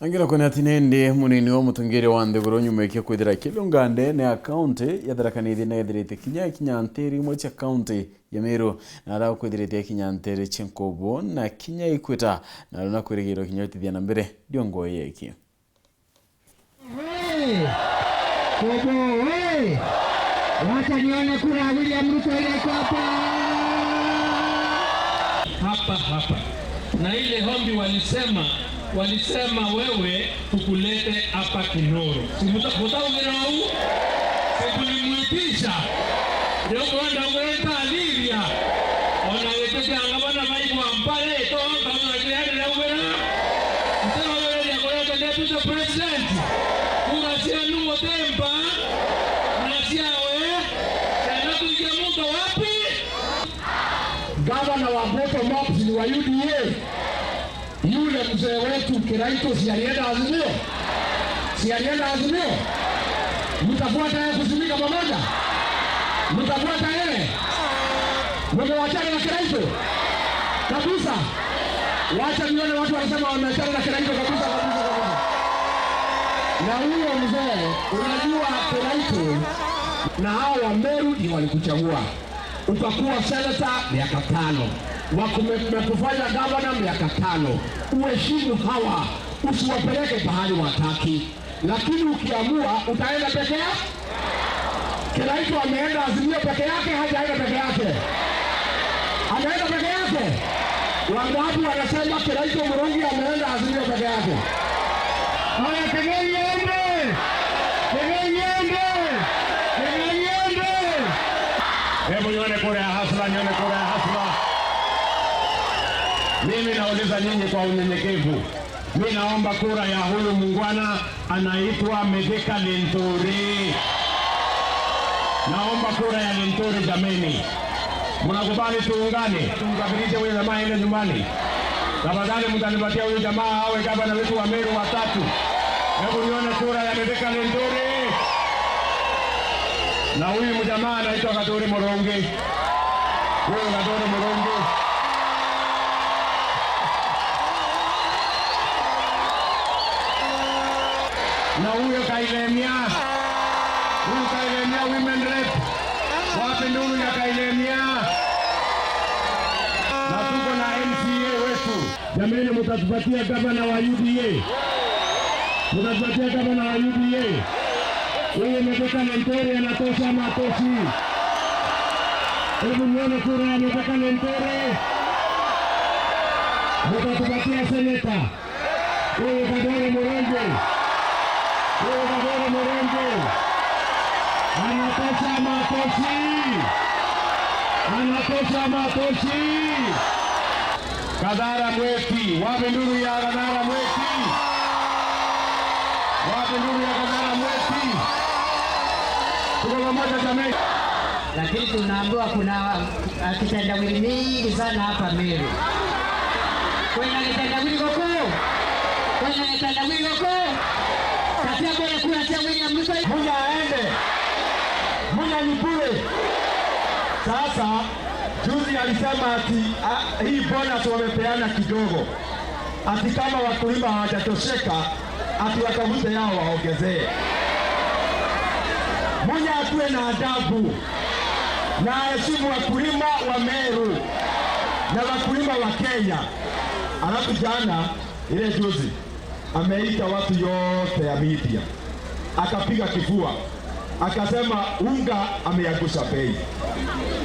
Angira kone atinende munini wa mutungire wa nthiguru nyuma kwithira kilungande ne akaunti ya Tharaka Nithi na ethirite kinya kinyantiri imwe cha kaunti ya Meru na ara kwithirite kinyantiri chinkobo na kinya ikwita na rona kwirigiro kinya tithia na mbere ndiongo yeki. Kobo we, wacha nione kura William Ruto ile iko hapa hapa hapa, na ile hombi walisema wewe tukulete hapa Kinoro, simutaugirau sikulimuitisha ndio kwenda aliria ona wetete angabana maibu ampale to kama na ugera mtero ya kuleta deputy president kura sia nuo tempa na sia we na tuingia muda wapi? Gavana wa Boto Mops ni wa UDA. Yule mzee wetu Kiraito si alienda Azimio? Si alienda Azimio? Mtafuata yeye kusimika pamoja? Mtafuata yeye? Mmewachana na Kiraito? Kabisa. Wacha nione watu wanasema wameachana na Kiraito kabisa kabisa kabisa. Na huyo mzee, unajua Kiraito na hao wa Meru ndio walikuchagua. Utakuwa senator miaka 5. Wakumekufanya gavana miaka 5. Uheshimu hawa, usiwapeleke pahali wataki. Lakini ukiamua utaenda peke yako. Kiraito ameenda Azimio peke yake, hajaenda peke yake. Ameenda peke yake. Wangapi wanasema Kiraito Murungi ameenda Azimio peke yake? Haya, Kegei ende! Kegei ende! Kegei ende! Hebu nione kura ya hasla, nione kura ya hasla. Mimi nauliza nyinyi kwa unyenyekevu. Mimi naomba kura ya huyu mungwana anaitwa Mithika Linturi. Naomba kura ya Linturi jameni. Mnakubali tuungane? Tumkabidhi huyu jamaa aende nyumbani. Tafadhali mtanipatia huyu jamaa awe gavana wetu wa Meru watatu. Hebu nione kura ya Mithika Linturi. Na huyu mjamaa anaitwa Kathuri Murungi. Huyu Kathuri Murungi. Na huyo Kailemia. Huyu Kailemia women rep. Wapi nuru ya Kailemia? Na tuko na MCA wetu. Jamani, mtatupatia gavana wa UDA. Mtatupatia gavana wa UDA. Huyu Mithika Linturi anatosha matoshi. Hebu nione kura ya Mithika Linturi. Mtatupatia seneta. Huyu Kathuri Murungi. Huyu Kathuri Murungi. Anatosha matoshi. Anatosha matoshi. Kadhara Mweti. Wapi nuru ya Kadhara Mweti? Wapi nuru ya Kadhara Mweti? Tuko pamoja jamii. Lakini tunaambiwa kuna kitendawili mingi sana hapa Meru. Kuna kitendawili koko. Kuna kitendawili koko. Katia bora kura cha William Ruto. Munya aende. Munya ni bure. Sasa juzi alisema ati hii bonus wamepeana kidogo. Ati kama wakulima hawajatosheka ati watafute yao waongezee. Munya atuwe na adabu na aheshimu wakulima wa Meru na wakulima wa Kenya. Alafu jana ile juzi ameita watu yote ya media, akapiga kifua akasema unga ameangusha bei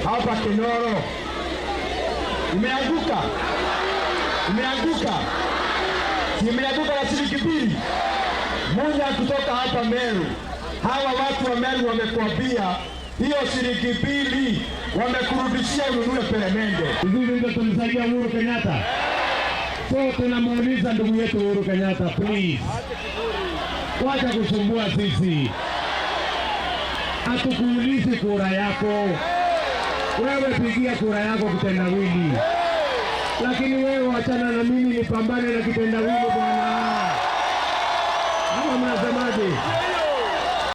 hapa Kinoro. Imeanguka, imeanguka, imeanguka na shilingi 2. Munya kutoka hapa Meru, hawa watu wa Meru wamekuambia hiyo shilingi 2 wamekurudishia ununue peremende. Hivi ndio tulisaidia Uhuru Kenyatta. So tunamuuliza ndugu yetu Uhuru Kenyatta, please, wacha kusumbua sisi. Hatukuulizi kura yako. Wewe pigia kura yako kitendawili. Lakini wewe wachana na mimi nipambane na kitendawili bwana. Ama mnasemaje?